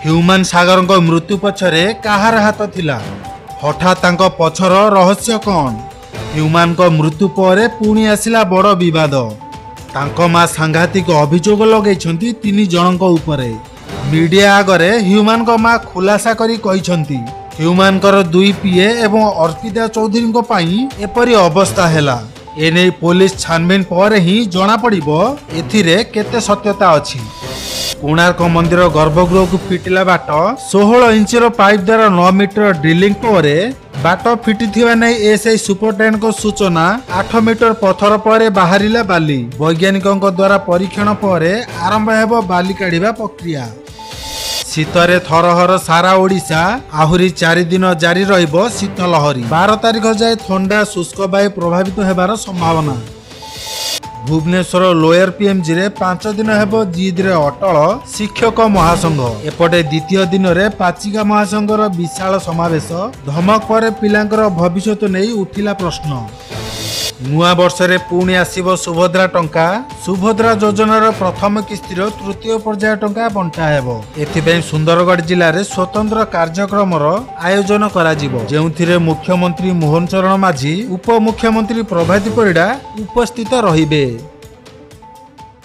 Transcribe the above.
ହ୍ୟୁମାନ ସାଗରଙ୍କ ମୃତ୍ୟୁ ପଛରେ କାହାର ହାତ ଥିଲା? ହଠାତ୍ ତାଙ୍କ ପଛର ରହସ୍ୟ କ'ଣ? ହ୍ୟୁମାନଙ୍କ ମୃତ୍ୟୁ ପରେ ପୁଣି ଆସିଲା ବଡ଼ ବିବାଦ। ତାଙ୍କ ମା ସାଂଘାତିକ ଅଭିଯୋଗ ଲଗାଇଛନ୍ତି ତିନି ଜଣଙ୍କ ଉପରେ। ମିଡିଆ ଆଗରେ ହ୍ୟୁମାନଙ୍କ ମା ଖୁଲାସା କରି କହିଛନ୍ତି, ହ୍ୟୁମାନଙ୍କର ଦୁଇ ପିଏ ଏବଂ ଅର୍ପିତା ଚୌଧୁରୀଙ୍କ ପାଇଁ ଏପରି ଅବସ୍ଥା ହେଲା। ଏନେଇ ପୋଲିସ ଛାନଭିନ ପରେ ହିଁ ଜଣାପଡ଼ିବ ଏଥିରେ କେତେ ସତ୍ୟତା ଅଛି। କୋଣାର୍କ ମନ୍ଦିର ଗର୍ଭଗୃହକୁ ଫିଟିଲା ବାଟ। 16 ଇଞ୍ଚର ପାଇପ୍ ଦ୍ୱାରା 9 ମିଟର ଡ୍ରିଲିଂ ପରେ ବାଟ ଫିଟିଥିବା ନେଇ ଏଏସଆଇ ସୁପରିଟେଣ୍ଡେଣ୍ଟଙ୍କ ସୂଚନା। 8 ମିଟର ପଥର ପରେ ବାହାରିଲା ବାଲି। ବୈଜ୍ଞାନିକଙ୍କ ଦ୍ୱାରା ପରୀକ୍ଷଣ ପରେ ଆରମ୍ଭ ହେବ ବାଲି କାଢିବା ପ୍ରକ୍ରିୟା। ଶୀତରେ ଥରହର ସାରା ଓଡ଼ିଶା। ଆହୁରି 4 ଦିନ ଜାରି ରହିବ ଶୀତ ଲହରୀ। 12 ତାରିଖ ଯାଏ ଥଣ୍ଡା ଶୁଷ୍କ ବାୟୁ ପ୍ରଭାବିତ ହେବାର ସମ୍ଭାବନା। ଭୁବନେଶ୍ୱର ଲୋୟର ପିଏମ୍ଜିରେ 5 ଦିନ ହେବ ଜିଦ୍ରେ ଅଟଳ ଶିକ୍ଷକ ମହାସଂଘ। ଏପଟେ ଦ୍ୱିତୀୟ ଦିନରେ ପାଚିକା ମହାସଂଘର ବିଶାଳ ସମାବେଶ। ଧମକ ପରେ ପିଲାଙ୍କର ଭବିଷ୍ୟତ ନେଇ ଉଠିଲା ପ୍ରଶ୍ନ। ନୂଆ ବର୍ଷରେ ପୁଣି ଆସିବ ସୁଭଦ୍ରା ଟଙ୍କା। ସୁଭଦ୍ରା ଯୋଜନାର ପ୍ରଥମ କିସ୍ତିର ତୃତୀୟ ପର୍ଯ୍ୟାୟ ଟଙ୍କା ବଣ୍ଟା ହେବ। ଏଥିପାଇଁ ସୁନ୍ଦରଗଡ଼ ଜିଲ୍ଲାରେ ସ୍ୱତନ୍ତ୍ର କାର୍ଯ୍ୟକ୍ରମର ଆୟୋଜନ କରାଯିବ, ଯେଉଁଥିରେ ମୁଖ୍ୟମନ୍ତ୍ରୀ ମୋହନ ଚରଣ ମାଝୀ, ଉପମୁଖ୍ୟମନ୍ତ୍ରୀ ପ୍ରଭାତୀ ପରିଡ଼ା ଉପସ୍ଥିତ ରହିବେ।